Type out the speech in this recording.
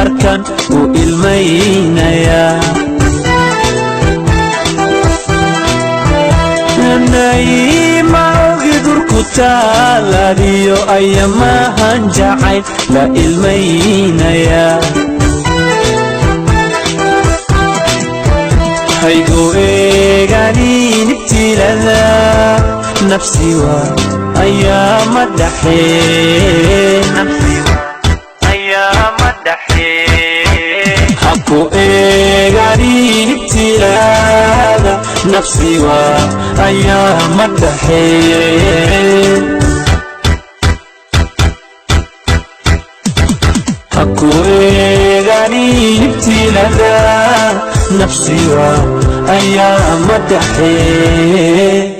Arkan u ilmaynayaa. Ma ogi durku taalaadiyo ayamahan jacayl la ilmaynayaa. Haygu eeganin ibtilada, nafsiwa ayaama dhaxee. Haku eeganin ibtilaada, nafsiwa ayaama dhaxee. Haku eeganin ibtilada, nafsiwa ayaama dhaxee.